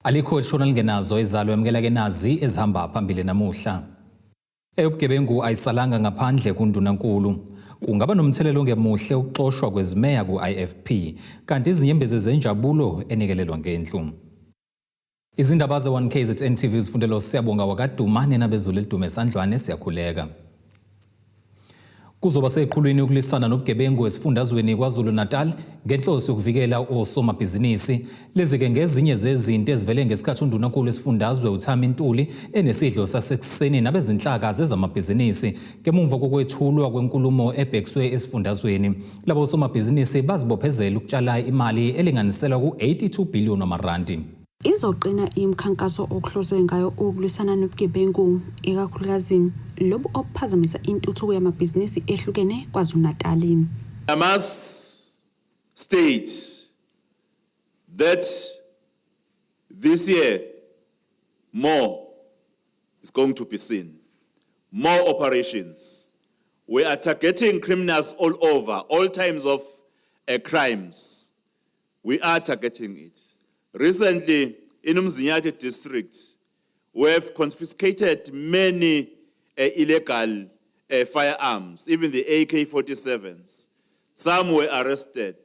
Alikho ishona lingenazo izalo. Yamukela ke nazi ezihamba phambili namuhla. Eyobugebengu ayisalanga ngaphandle kundunankulu. Kungaba nomthelelo ongemuhle ukuxoshwa kwezimeya ku-IFP, kanti izinyembezi zenjabulo enikelelwa ngendlu. Izindaba ze-1 KZN TV zifundelo Siyabonga wakaduma nina bezulu elidume esandlwane siyakhuleka. Kuzoba seqhulwini ukulwisana nobugebengu esifundazweni KwaZulu-Natal ngenhloso yokuvikela osomabhizinisi. Lezi-ke ngezinye zezinto ezivele ngesikhathi undunankulu esifundazwe uThami Ntuli enesidlo sasekuseni nabezinhlaka zezamabhizinisi ngemuva kokwethulwa kwenkulumo ebhekiswe esifundazweni. Labo somabhizinisi bazibophezela ukutshala imali elinganiselwa ku-82 billion wamarandi. Izoqina imikhankaso okuhloswe ngayo ukulwisana nobugebengu, ikakhulukazi lobu obuphazamisa intuthuko yamabhizinisi ehlukene KwaZulu-Natal. I must state that this year more is going to be seen. More operations. We are targeting criminals all over, all types of crimes. We are targeting it. Recently, in Umzinyathi district, we have confiscated many illegal firearms, even the AK-47s. Some were arrested.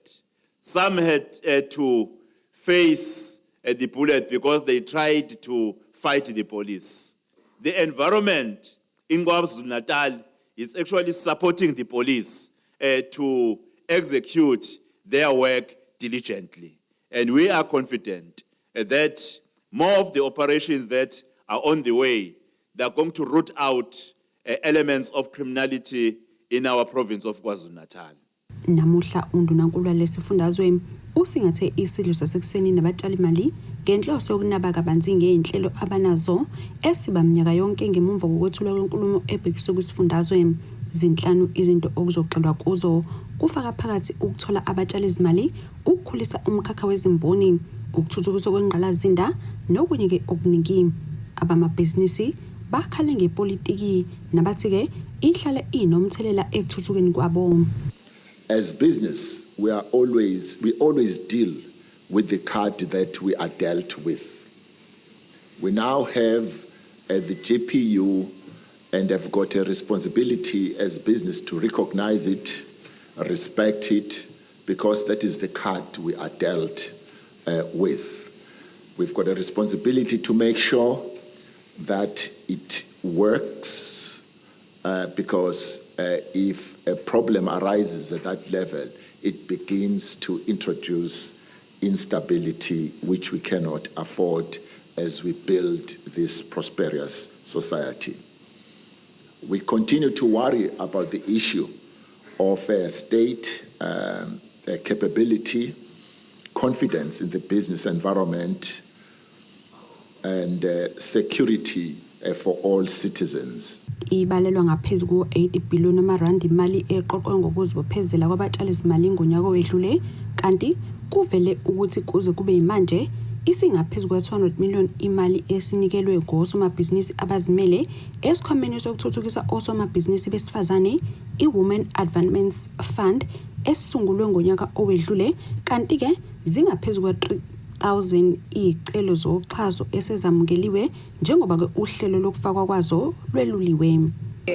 Some had to face the bullet because they tried to fight the police. The environment in KwaZulu-Natal is actually supporting the police to execute their work diligently. And we are confident that more of the operations that are on the way, they are going to root out elements of criminality in our province of KwaZulu-Natal. Namuhla undunankulu walesifundazwe usingathe isidlo sasekuseni nabatshalimali ngenhloso yokunaba kabanzi ngey'nhlelo abanazo esiba minyaka yonke ngemumva kokwethulwa kwenkulumo ebhekiswe kwisifundazwe. Zinhlanu izinto okuzogxilwa kuzo, kufaka phakathi ukuthola abatshalizimali, ukukhulisa umkhakha wezimboni, ukuthuthukiswa kwengqalasizinda nokunye-ke okuningi. Abamabhizinisi bakhale ngepolitiki nabathi-ke ihlale inomthelela ekuthuthukeni kwabo. As business, we always deal with the card that we are dealt with. We now have the GPU and have got a responsibility as business to recognize it, respect it, because that is the card we are dealt with. We've got a responsibility to make sure that it works because if a problem arises at that level, it begins to introduce instability, which we cannot afford as we build this prosperous society. We continue to worry about the issue of state capability, confidence in the business environment, and security for all citizens. Ibalelwa ngaphezu ku-80 billion amarandi imali eqoqwe ngokuzibophezela kwabatshalizimali ngonyaka owedlule, kanti kuvele ukuthi kuze kube yimanje isingaphezu kwe-200 million imali esinikelwe ngosomabhizinisi abazimele esikhwameni sokuthuthukisa osomabhizinisi besifazane, i-Women Advancement Fund, esisungulwe ngonyaka owedlule, kanti-ke zingaphezu kwa-3000 iy'celo zoxhaso esezamukeliwe njengoba-ke uhlelo lokufakwa kwazo lweluliwe.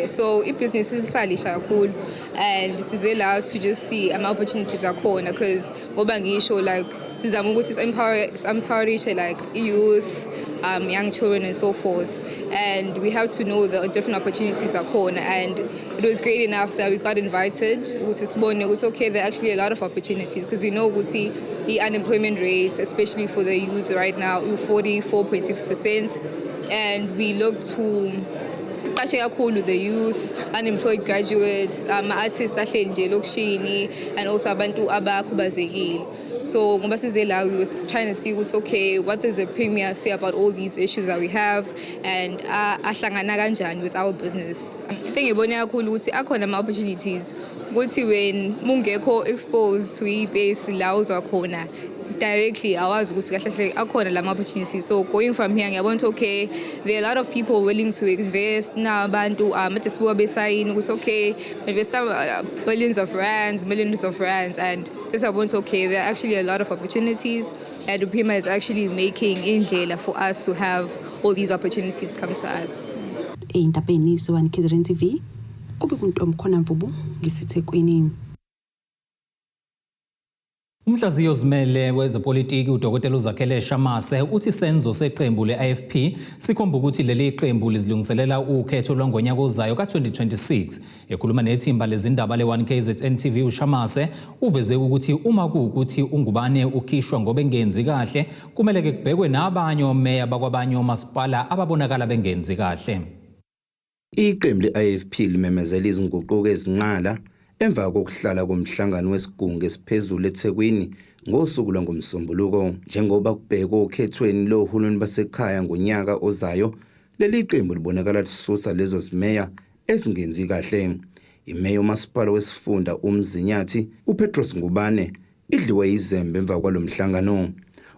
So ibhizinisi lisalisha kakhulu and size la to just see ama-opportunities akhona, because ngoba ngisho like sizama ukuthi si-empowerishe like youth, young children and so forth, and we have to know the different opportunities akhona. And it was great enough that we got invited ukuthi sibone ukuthi okay, there are actually a lot of opportunities, because we know ukuthi the unemployment rates, especially for the youth right now, 44.6%, and we look to qashe kakhulu the youth, unemployed graduates, ama-artists ahleli nje elokishini and also abantu abakhubazekile. So ngoba size la, we was trying to see ukuthi okay, what does the premier say about all these issues that we have and ahlangana kanjani with our business. I think ngibone kakhulu ukuthi akhona ama-opportunities, ukuthi when mungekho exposed to i-base la uzwa khona. Directly awazi ukuthi kahle kahle akhona lama opportunities. So going from here, ngiyabona ukuthi okay, there are a lot of people willing to invest na abantu ade sibuka besayini ukuthi okay, invest billions of rands, millions of rands, and just yabona ukuthi okay, there are actually a lot of opportunities, and uPhima is actually making indlela for us to have all these opportunities come to us. Ey'ndabeni ze-1 KZN TV, kube kuntomkhona Mvubu ngiseThekwini. Umhlaziyi ozimele wezepolitiki uDokotela uZakhele Shamase uthi isenzo seqembu le-IFP sikhomba ukuthi leli qembu lizilungiselela ukhetho lwangonyaka ozayo ka-2026. Ekhuluma nethimba lezindaba le-1 KZN TV, uShamase uveze ukuthi uma kuwukuthi uNgubane ukhishwa ngoba engenzi kahle, kumele-ke kubhekwe nabanye omeya bakwabanye omasipala ababonakala bengenzi kahle. Iqembu le-IFP limemezela izinguquko ezinqala emva kokuhlala komhlangano wesigungu esiphezulu eThekwini ngosuku lwangoMsombuluko. Njengoba kubhekwe okhethweni lohulumeni basekhaya ngonyaka ozayo, leli qembu libonakala lisusa lezo zimeya ezingenzi kahle. Imeya yomasipala wesifunda uMzinyathi, uPetros Ngubane, idliwe izembe emva kwalo mhlangano.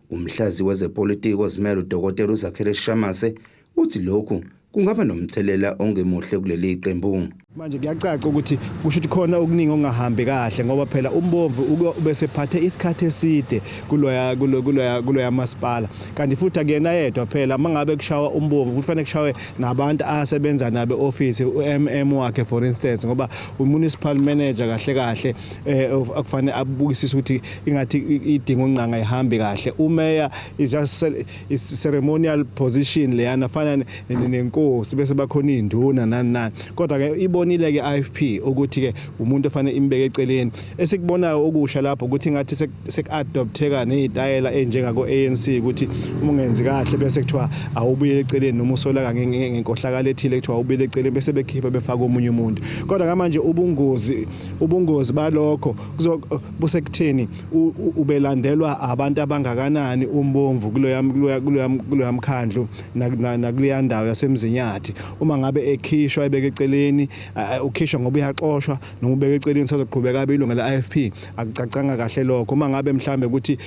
Umhlaziyi wezepolitiki ozimele uDokotela uZakhele Shamase uthi lokhu kungaba nomthelela ongemuhle kuleli qembu. Manje kuyacaca ukuthi kusho ukuthi khona okuningi okungahambi kahle, ngoba phela uMbomvu ubesephathe isikhathi eside kuloya masipala, kanti futhi akuyena yedwa phela. Mangabe kushawa uMbomvu, kufanele kushawe nabantu asebenza nabo office, uMM wakhe for instance, ngoba umunicipal manager kahle kahle akufanele abukisise ukuthi ingathi idingo ngqanga ihambi kahle. Umeya is just is ceremonial position leyana, fana nenkosi, bese bakhona induna nani nani. Kodwa ke ibonile ke IFP ukuthi ke umuntu ofanele imbeke eceleni. Esikubonayo okusha lapho ukuthi ngathi sekuadopteka nezitayela enjengako ANC, ukuthi uma ungenzi kahle bese kuthiwa awubuyele eceleni, noma usolaka ngenkohlakalo ethile kuthiwa awubuyele eceleni, bese bekhipha befaka omunye umuntu. Kodwa ngamanje ubungozi balokho busekutheni ubelandelwa abantu abangakanani uMbomvu kuloya mkhandlu nakuleya ndawo yaseMzinyathi. Uma ngabe ekhishwa ebeke eceleni, ukhishwa ngoba uyaxoshwa noma ubeke eceleni sazoqhubeka abe ilunga le-IFP? Akucacanga kahle lokho. Uma ngabe mhlambe ukuthi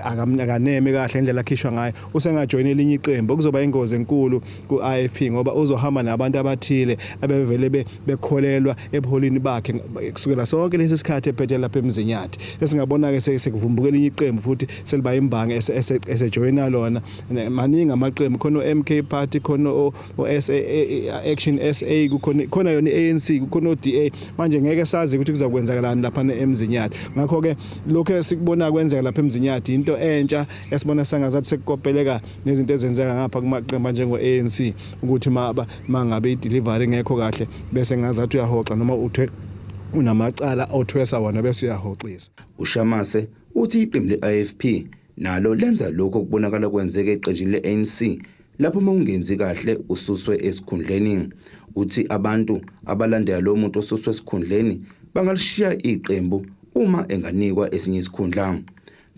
akaneme kahle indlela akhishwa ngayo, usengajoyina elinye iqembu, okuzoba ingozi enkulu ku-IFP, ngoba uzohamba nabantu abathile abevele bekholelwa ebuholini bakhe kusukela sonke lesi sikhathi ephethe lapha eMzinyathi. Esingabona-ke sekuvumbuka elinye iqembu futhi seliba imbangi esejoyina lona. Maningi amaqembu khona, o-MK Party khona, o-SA Action SA kukhona, khona yona i-ANC kukhona, o-DA. Manje ngeke sazi ukuthi kuzakwenzakalani lapha eMzinyathi. Ngakho-ke lokhu esikubona kwenzeka lapha eMzinyathi into entsha esibona sengazathi sekukopeleka nezinto ezenzeka ngapha kumaqembu anjengo-ANC, ukuthi ma ngabe i-delivery ingekho kahle bese ngazathi uyahoxa, noma uthwe unamacala othwesa wona bese uyahoxiswa. UShamase uthi iqembu le-IFP nalo lenza lokho okubonakala kwenzeka eqenjini le-ANC, lapho uma ungenzi kahle ususwe esikhundleni. Uthi abantu abalandela lo muntu osuswe esikhundleni bangalishiya iqembu uma enganikwa esinye isikhundla.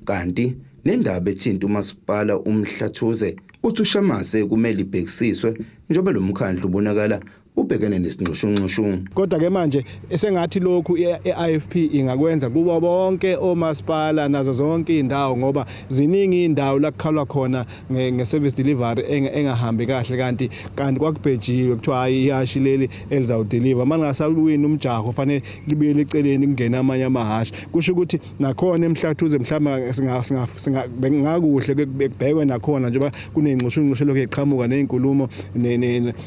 Kanti nendaba ethinta umasipala uMhlathuze, uthi uShamase kumele ibhekisiswe, njengoba lo mkhandlu ubonakala ubhekene nesinxushunxushu. Kodwa ke manje esengathi lokhu i-IFP ingakwenza kubo bonke omasipala nazo zonke indawo, ngoba ziningi indawo la kukhalwa khona nge-service delivery engahambi kahle, kanti kwakubhejiwe kuthiwa hayi, ihashi leli elizawudeliver mangasawini umjaho, fanele libuyele eceleni kungena amanye amahhashi. Kusho ukuthi nakhona eMhlathuze mhlawumbe ngakuhle kubhekwe nakhona, njengoba kuney'nxushunxushu lokhu eqhamuka ney'nkulumo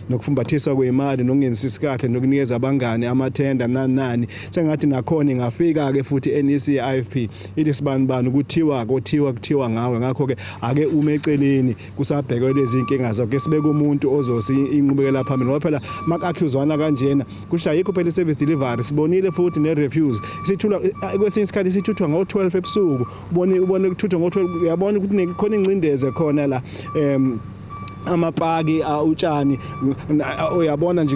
nokufumbathiswa kwey'mali nokungenzisisi kahle nokunikeza abangani amathenda nani nani. Sengathi nakhona ingafika-ke futhi NEC ye-IFP ithi sibani bani kuthiwa kuthiwa kuthiwa ngawe, ngakho-ke ake ume eceleni kusabhekwe lezi inkinga zakho, sibeke umuntu ozosi inqubekela phambili, ngoba phela maku-accuswana kanjena kusho ayikho phela i-service delivery. Sibonile futhi ne-refuse isithulwa kwesinye isikhathi isithuthwa ngo-12 ebusuku, ubone kuthuthwa ngo-12, uyabona ukuthi khona ingcindezi khona la. Amapaki, utshani uyabona nje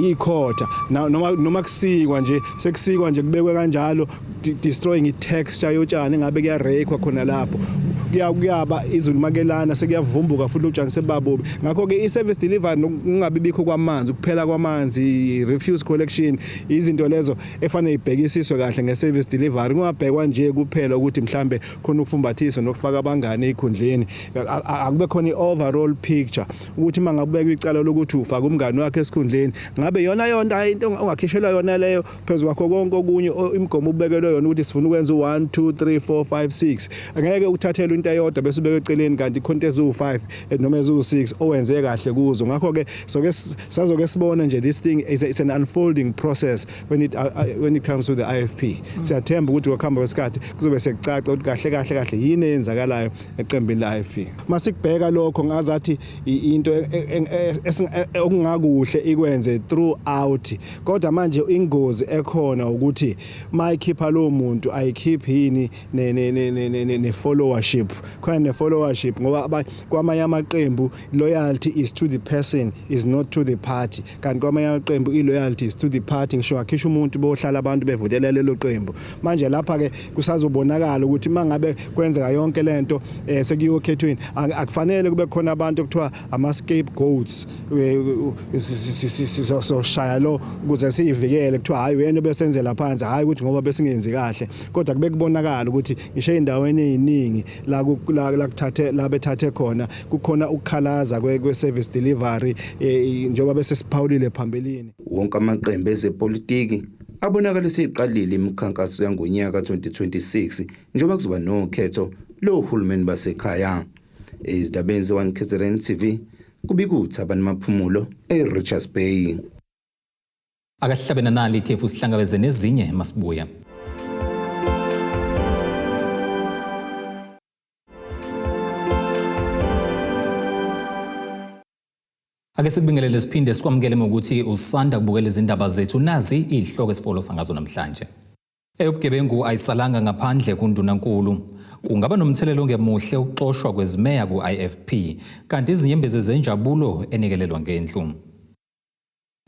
ikhotha, noma kusikwa nje, sekusikwa nje kubekwe kanjalo, destroying i-texture yotshani, ngabe kuyarekwa khona lapho. Kuyaba izulu makelana sekuyavumbuka futhi utshani sebabubi. Ngakho-ke i-service delivery nokungabi bikho kwamanzi, ukuphela kwamanzi, refuse collection, izinto lezo efanele ibhekisiswe kahle nge-service delivery, kungabhekwa nje kuphela ukuthi mhlambe khona ukufumbathiswa nokufaka abangane ezikhundleni. Akube khona i-overall picture ukuthi uma ngakubeka icala lokuthi ufaka umngane wakhe esikhundleni, ngabe yona yonto into ongakhishelwa yona leyo phezu kwakho konke okunye imigomo ubekelwe yona ukuthi sifuna ukwenza u-1 2 3 4 5 6. Angeke ukuthathelwe into eyodwa bese ubeke eceleni kanti khona eziwu-5 noma eziwu-6 owenze kahle kuzo. Ngakho-ke soke sazoke sibone nje, this thing is an unfolding process when it comes to the IFP. Siyathemba ukuthi ngokuhamba kwesikhathi kuzobe sekucaca ukuthi kahle kahle kahle yini eyenzakalayo eqembini la-IFP. Masikubheka lokho, ngazathi into okungakuhle ikwenze throughout, kodwa manje ingozi ekhona ukuthi mayikhipha lo muntu ayikhiphi yini ne followership khona, ne followership, ngoba kwamanye amaqembu loyalty is to the person, is not to the party, kanti kwamanye amaqembu i-loyalty is to the party. Ngisho akhisha umuntu, bohlala abantu bevotela lelo qembu. Manje lapha ke kusazobonakala ukuthi mangabe kwenzeka yonke lento sekuyokhethweni, akufanele kube khona abantu okuthiwa ama scapegoats, sizoshaya lo ukuze siyivikele, kuthiwa hayi, wena besenzela phansi, hayi ukuthi ngoba besingenzi kahle, kodwa kube kubonakala ukuthi ngisho ey'ndaweni ey'ningi la kuthathe la bethathe khona kukhona ukukhalaza kwe service delivery, njengoba bese siphawulile phambilini. Wonke amaqembu ezepolitiki abonakala seqalile imikhankaso yangonyaka 2026 njengoba kuzoba nokhetho lohulumeni basekhaya. Ezindabeni ze-1 KZN TV, kubika uThabani Maphumulo eRichards Bay. Akahlabe nanali ikhefu, sihlangabeze nezinye masibuya. Ake sikubingelele siphinde sikwamukele ngokuthi usanda kubukela izindaba zethu. Nazi izihloko esifolosa ngazo namhlanje. Eyobugebengu ayisalanga ngaphandle kundunankulu. Kungaba nomthelelo ongemuhle ukuxoshwa kwezimeya ku-IFP, kanti izinyembezi zenjabulo enikelelwa ngendlu.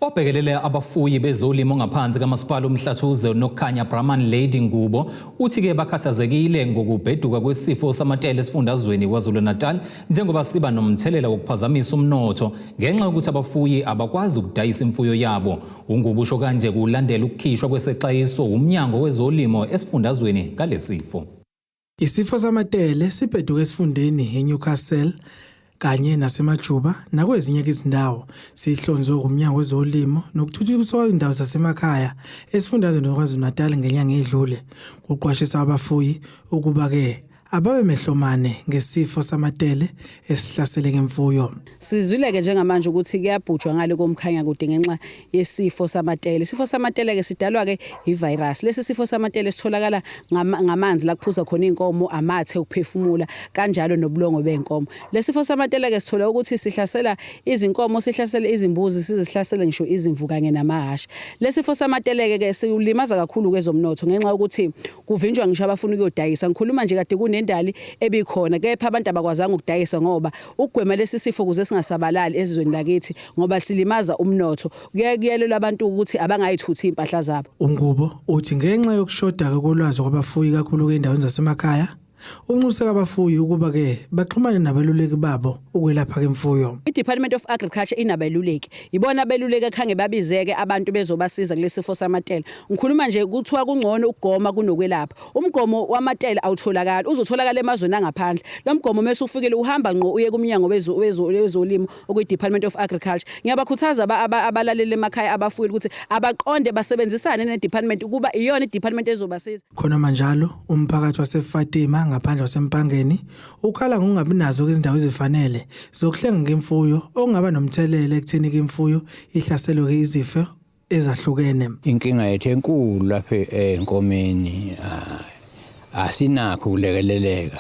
Obhekelele abafuyi bezolimo ngaphansi kamasipala uMhlathuze, Nokukhanya Brahman Lady Ngubo, uthi-ke bakhathazekile ngokubheduka kwesifo samatele esifundazweni KwaZulu-Natal, njengoba siba nomthelela wokuphazamisa umnotho ngenxa yokuthi abafuyi abakwazi ukudayisa imfuyo yabo. UNgubo usho kanje kulandela ukukhishwa kwesexwayiso umnyango wezolimo esifundazweni ngalesifo. Isifo samatele sibheduka esifundeni eNewcastle kanye naseMajuba nakwezinye izindawo. Sihlonzwe umnyango wezolimo nokuthuthukiswa kwezindawo zasemakhaya esifundazweni KwaZulu-Natal ngenyanga edlule, kuqwashisa abafuyi ukuba ke ababe mehlomane ngesifo samatele esihlasele ngemfuyo. Sizwile-ke njengamanje ukuthi kuyabhujwa ngale koMkhanyakude ngenxa yesifo samatele. Isifo samatele-ke sidalwa-ke i-virus. Lesi sifo samatele sitholakala ngamanzi la kuphuza khona iy'nkomo, amathe okuphefumula, kanjalo nobulongwe bey'nkomo. Lesi sifo samatele-ke sithola ukuthi sihlasela izinkomo, sihlasele izimbuzi, sizihlasele ngisho izimvu kanye namahhashi. Lesi sifo samatele-ke ke siwulimaza kakhulu kwezomnotho ngenxa yokuthi kuvinjwa ngisho abafuna ukuyodayisa. Ngikhuluma nje kade kunendali ebikhona, kepha abantu abakwazanga ukudayisa ngoba ukugwema lesi sifo ukuze singasabalali ezweni lakithi, ngoba silimaza umnotho, kuyelelwa abantu ukuthi abangayithuthi iy'mpahla zabo. UNgubo uthi ngenxa yokushoda kolwazi kwabafuyi kakhulu endaweni zasemakhaya, unxuse abafuyi ukuba ke baxhumane nabeluleki babo ukwelapha kemfuyo. I-Department of Agriculture inabeluleki. Ibona abeluleki akhange babizeke abantu bezobasiza kulesi sifo samatele. Ngikhuluma nje kuthiwa kungcono ukugoma kunokwelapha. Umgomo wamatele awutholakali, uzotholakala emazweni angaphandle. Lo mgomo mase ufikile uhamba ngqo uye kumnyango wezolimo okuyi-Department of Agriculture. Ngiyabakhuthaza abalaleli emakhaya abafuyile ukuthi abaqonde basebenzisane ne-department ukuba iyona i-department ezobasiza. Khona manjalo, umphakathi waseFatima ngaphandle kwaseMpangeni ukhala ngokungabi nazo izindawo ezifanele zokuhlenga ngemfuyo, okungaba nomthelela ekutheni imfuyo ihlaselwe izifo ezahlukene. Inkinga yethu enkulu lapha enkomeni, asinakho ukulekeleleka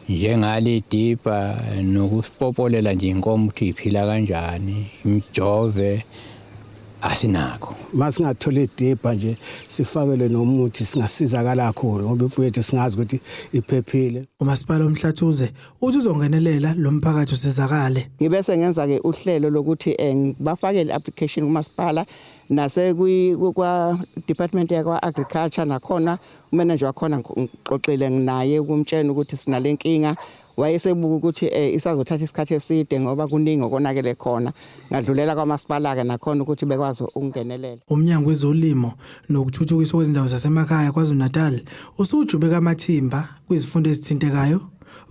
njengale idibha nokusipopolela nje inkomo ukuthi iphila kanjani, imijove. Asinakho. Masingathola idibha nje, sifakele nomuthi, singasizakala kakhulu ngoba imfuyo yethu singazi ukuthi iphephile. Umasipala uMhlathuze uthi uzongenelela lo mphakathi usizakale. Ngibese ngenza ke uhlelo lokuthi ngibafakele application kumasipala nase kwa department yakwa agriculture, nakhona umanager wakhona ngixoxile nginaye ukumtshela ukuthi sinalenkinga. Wayesebuka ukuthi isazothatha isikhathi eside ngoba kuningi okonakele khona. Ngadlulela kwamasipala ke nakhona ukuthi bekwazi ukungenelela. Umnyango wezolimo nokuthuthukiswa kwezindawo zasemakhaya KwaZulu-Natal usujube amathimba kwizifundo ezithintekayo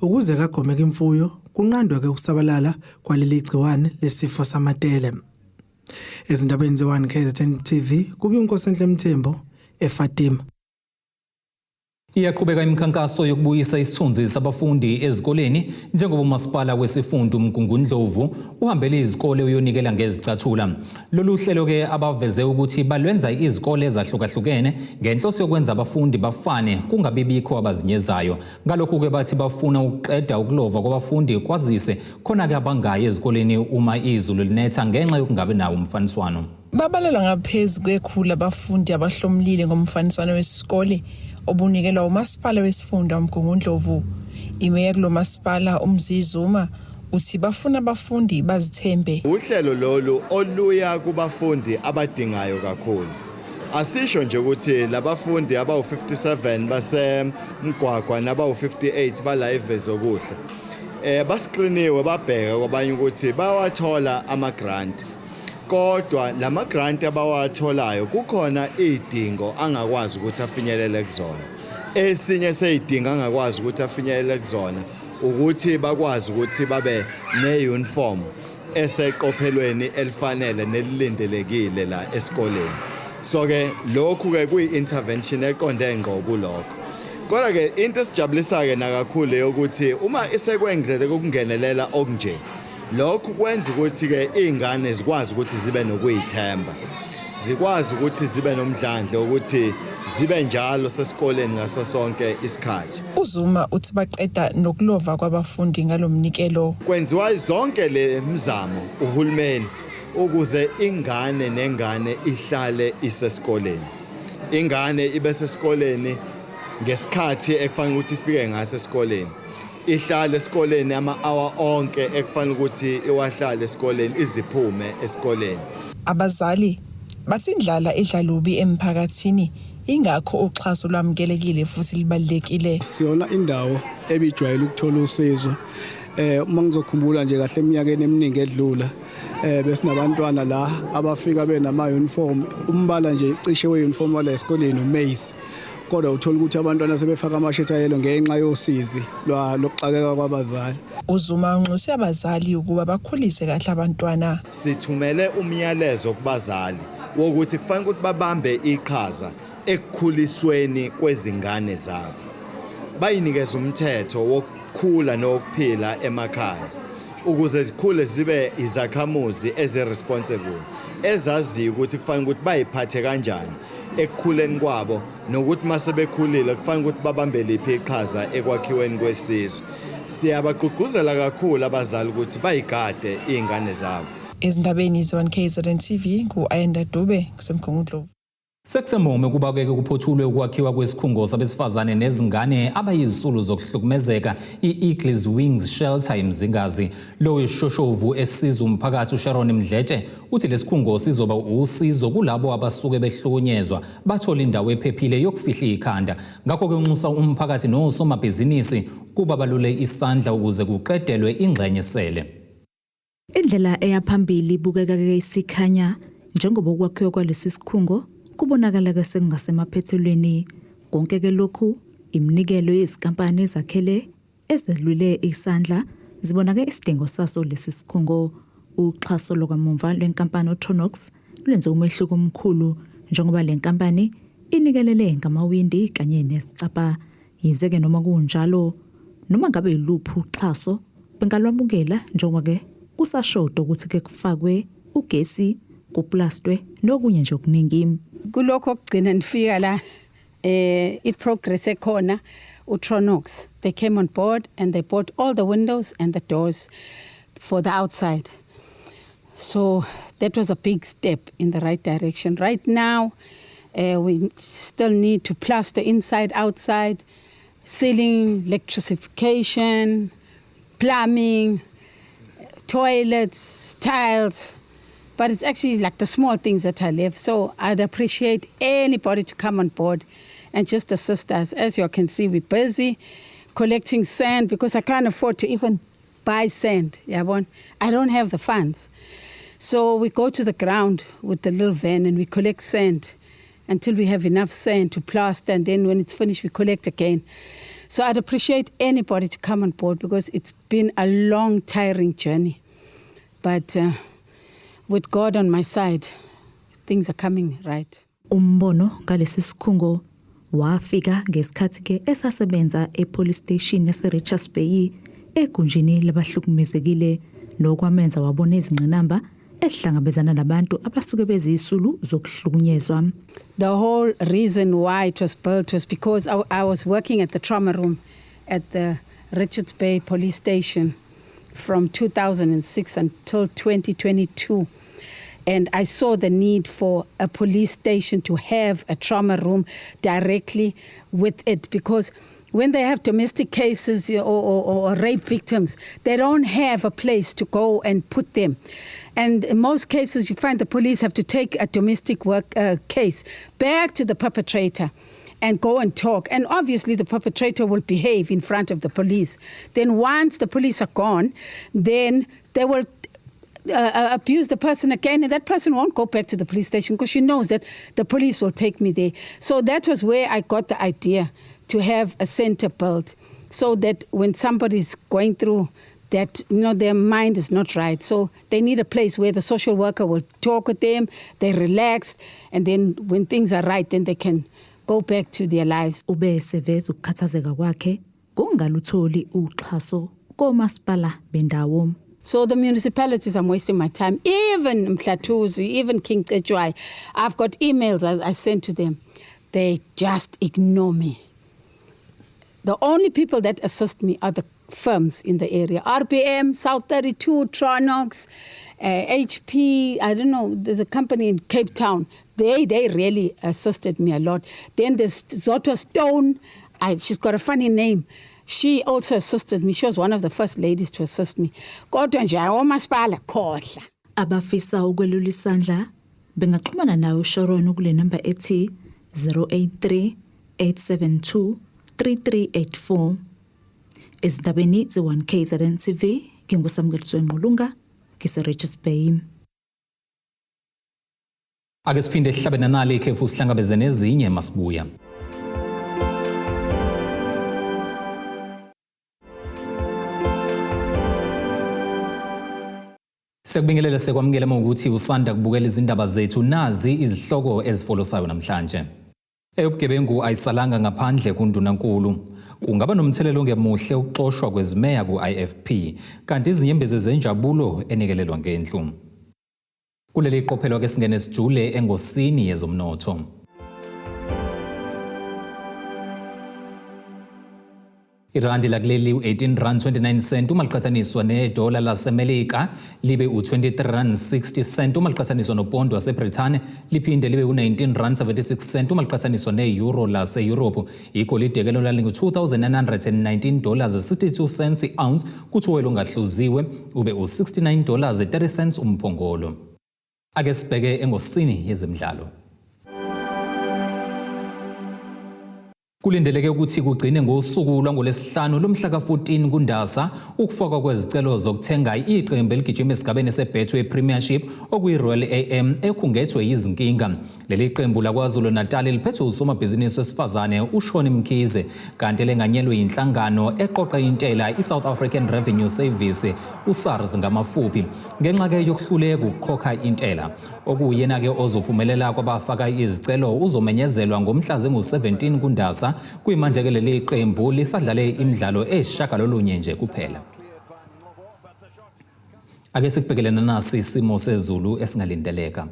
ukuze kagomeke imfuyo, kunqandwe-ke ukusabalala kwaleli gciwane lesifo samatele. Ezindabeni ze-1 KZN TV, kubi uNkosenhle Mthembu eFatima. Iyaqhubeka imikhankaso yokubuyisa isithunzi sabafundi ezikoleni njengoba umasipala wesifunda uMgungundlovu uhambele izikole uyonikela ngezicathula. Lolu hlelo-ke abaveze ukuthi balwenza izikole ezahlukahlukene ngenhloso yokwenza abafundi bafane, kungabi bikho abazinyezayo. Ngalokhu-ke bathi bafuna ukuqeda ukulova kwabafundi, kwazise khona-ke abangayi ezikoleni uma izulu linetha ngenxa yokungabi nawo umfaniswano. Babalelwa ngaphezu kwekhulu abafundi abahlomulile ngomfaniswano wesikole obunikelwa umasipala wesifunda uMgungundlovu. Imeya kulo masipala uMzi Zuma uthi bafuna abafundi bazithembe. Uhlelo lolu oluya kubafundi abadingayo kakhulu. Asisho nje ukuthi labafundi abawu-57 baseMgwagwa nabawu-58 bala eVezokuhle. Basiqiniwe babheka kwabanye ukuthi bayawathola ama grant. Kodwa lama grant abawatholayo kukhona idingo angakwazi ukuthi afinyelele kuzona. Esinye seyidingo angakwazi ukuthi afinyelele kuzona ukuthi bakwazi ukuthi babe ne-uniform eseqophelweni elifanele nelilindelekile la esikoleni. So ke lokhu ke kuyi-intervention eqonde ngqo kulokho. Kodwa ke into esijabulisa ke nakakhulu yokuthi uma isekwendlela kokungenelela okunje, lokhu kwenza ukuthi ke izingane zikwazi ukuthi zibe nokuyithemba, zikwazi ukuthi zibe nomdlandla ukuthi zibe njalo sesikoleni ngaso sonke isikhathi. UZuma uthi baqeda nokulova kwabafundi ngalomnikelo. Kwenziwa zonke le mizamo uhulumeni ukuze ingane nengane ihlale isesikoleni, ingane ibe sesikoleni ngesikhathi ekufanele ukuthi ifike ngaso esikoleni, ihlale esikoleni ama-hour onke ekufanele ukuthi iwahlale esikoleni, iziphume esikoleni. Abazali bathi indlala idla lubi emphakathini, ingakho uxhaso lwamukelekile futhi libalulekile. Siyona indawo ebijwayele ukuthola usizo. Uma ngizokhumbula nje kahle, eminyakeni eminingi edlula besinabantwana la abafika benama uniform, umbala nje cishe we-uniform wala esikoleni umaize, kodwa uthola ukuthi abantwana sebefaka amashethi ayelo ngenxa yosizi lokuxakeka kwabazali. UZuma unxuse abazali ukuba bakhulise kahle abantwana. Sithumele umyalezo kubazali wokuthi kufanele ukuthi babambe iqhaza ekukhulisweni kwezingane zabo, bayinikeze umthetho wokukhula nokuphila emakhaya ukuze zikhule zibe izakhamuzi ezi-responsible, ezaziyo ukuthi kufanele ukuthi bayiphathe kanjani ekukhuleni kwabo nokuthi mase bekhulile kufanele ukuthi babambe liphi iqhaza ekwakhiweni kwesizwe. Siyabagqugquzela kakhulu abazali ukuthi bayigade iy'ngane zabo. Ezindabeni ze-1 KZN TV, ngu-Ayanda Dube kuseMgungundlovu. Sekusemume ukuba ke kuphothulwe ukwakhiwa kwesikhungo sabesifazane nezingane abayizisulu zokuhlukumezeka, i-Eagles Wings Shelter eMzingazi. Lo ishoshovu esiza umphakathi uSharon Mdletshe uthi lesikhungo sizoba usizo kulabo abasuke behlukunyezwa, bathola indawo ephephile yokufihla ikhanda. Ngakho-ke unxusa umphakathi nosomabhizinisi kuba balule isandla ukuze kuqedelwe ingxenye sele. Indlela eyaphambili ibukeka ke isikhanya njengoba ukwakhiwa kwalesi sikhungo kubonakala ke sekungasemaphethelweni. Konke ke lokhu iminikelo yezinkampani ezakhele ezelule isandla zibonake isidingo saso lesi sikhungo. Uxhaso lwakamumva lwenkampani uTronox lwenze umehluko omkhulu njengoba le nkampani inikelele ngamawindi kanye nesicabha. Yize-ke noma kunjalo, noma ngabe yiluphi uxhaso bengalwamukela njengoba-ke kusashoda ukuthi-ke kufakwe ugesi, kuplastwe nokunye nje okuningi. Kulokho okugcina nifika la, i-progress ekhona, uTronox, they came on board and they bought all the windows and the doors for the outside. So that was a big step in the right direction. Right now, we still need to plaster inside, outside, ceiling, electrification, plumbing, toilets, tiles. But it's actually like the small things that I left. So I'd appreciate anybody to come on board and just assist us. As you can see, we're busy collecting sand because I can't afford to even buy sand. Yabona? I don't have the funds. So we go to the ground with the little van and we collect sand until we have enough sand to plaster, and then when it's finished, we collect again. So I'd appreciate anybody to come on board because it's been a long, tiring journey. But with God on my side, things are coming right. Umbono ngalesi sikhungo wafika ngesikhathi ke esasebenza epolice station yase-Richards Bay egunjini labahlukumezekile nokwamenza wabona izingqinamba ezihlangabezana nabantu abasuke bezisulu zokuhlukunyezwa. The whole reason why it was built was because I was working at the trauma room at the Richards Bay Police Station from 2006 until 2022. And I saw the need for a police station to have a trauma room directly with it, because when they have domestic cases or rape victims, they don't have a place to go and put them. And in most cases, you find the police have to take a domestic work case back to the perpetrator and go and talk. And obviously, the perpetrator will behave in front of the police. Then, once the police are gone, then they will abuse the person again, and that person won't go back to the police station because she knows that the police will take me there. So that was where I got the idea to have a center built so that when somebody's going through that, their mind is not right. So they need a place where the social worker will talk with them, they relax, and then when things are right, then they can go back to their lives. Ube eseveza ukukhathazeka kwakhe ngokungalutholi uxhaso komasipala bendawo. So the municipalities, I'm wasting my time. Even Mhlathuze, even King Cetshwayo, I've got emails I send to them. They just ignore me. The only people that assist me are the firms in the area. RBM, South 32, Tronox, HP, I don't know, there's a company in Cape Town. They really assisted me a lot. Then there's Zotwa Stone. She's got a funny name. She also assisted me. She was one of the first ladies to assist me. Kodwa nje omasipala khohlwa. Abafisa ukwelula isandla bengaxhumana nawe uSharon kule namba ethi 083 872 3384. Ezindabeni ze-1 KZN TV, nginguSamukeliswe Ngqulunga, ngise-Richards Bay. Ake siphinde sihlabe nanali ikhefu, sihlangabeze nezinye masibuya. Siyakubingelela, sekwamukela ukuthi usanda kubukela izindaba zethu. Nazi izihloko ezifolosayo namhlanje. Eyobugebengu ayisalanga ngaphandle kundunankulu. Kungaba nomthelelo ongemuhle ukuxoshwa kwezimeya ku-IFP, kanti izinyembezi zenjabulo enikelelwa ngendlu. Kuleli qophelo ke singene sijule engosini yezomnotho. Irandi lakuleli u-18 rand 29 cent uma liqhathaniswa nedola laseMelika, libe u-23 rand 60 cent uma liqhathaniswa nopondo waseBrithani, liphinde libe u-19 rand 76 cent uma liqhathaniswa ne-euro lase-Europe. Igolide ke lona lingu-$2,919 62 cents i-ounce, kuthi uwoyela ongahluziwe ube u-$69 30 cents umphongolo. Ake sibheke engosini yezemidlalo. Kulindeleke ukuthi kugcine ngosuku lwangolwesihlanu lomhla ka-14 kuNdasa ukufakwa kwezicelo zokuthenga iqembu eligijima esigabeni seBetway Premiership, okuyi-Royal AM ekhungethwe yizinkinga. Leli qembu laKwaZulu Natal liphethwe usomabhizinisi wesifazane uShauwn Mkhize, kanti lenganyelwe yinhlangano eqoqa intela i-South African Revenue Service, uSARS ngamafuphi, ngenxa-ke yokuhluleka ukukhokha intela. Okuyena-ke ozophumelela kwabafaka izicelo uzomenyezelwa ngomhla zingu-17 kuNdasa. Kuyimanje-ke leli qembu lisadlale imidlalo eyisishiyagalolunye nje kuphela. Ake sikubhekele nasi isimo sezulu esingalindeleka.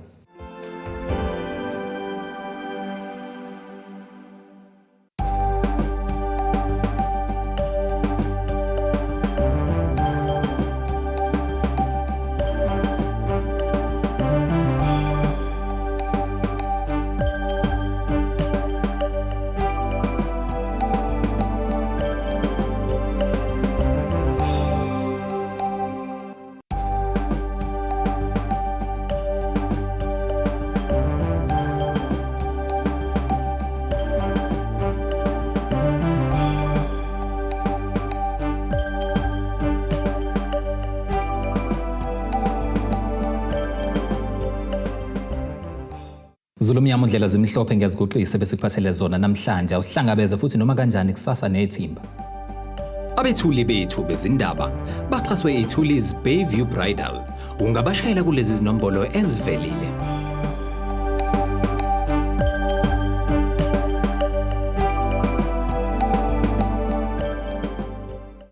Zulu omnyama undlela zimhlophe ngiyaziguqisa besikuphathele zona namhlanje. Awusihlangabeze futhi noma kanjani kusasa nethimba. Abethuli bethu bezindaba baxhaswe iThulis Bayview Bridal. Ungabashayela kulezi zinombolo ezivelile.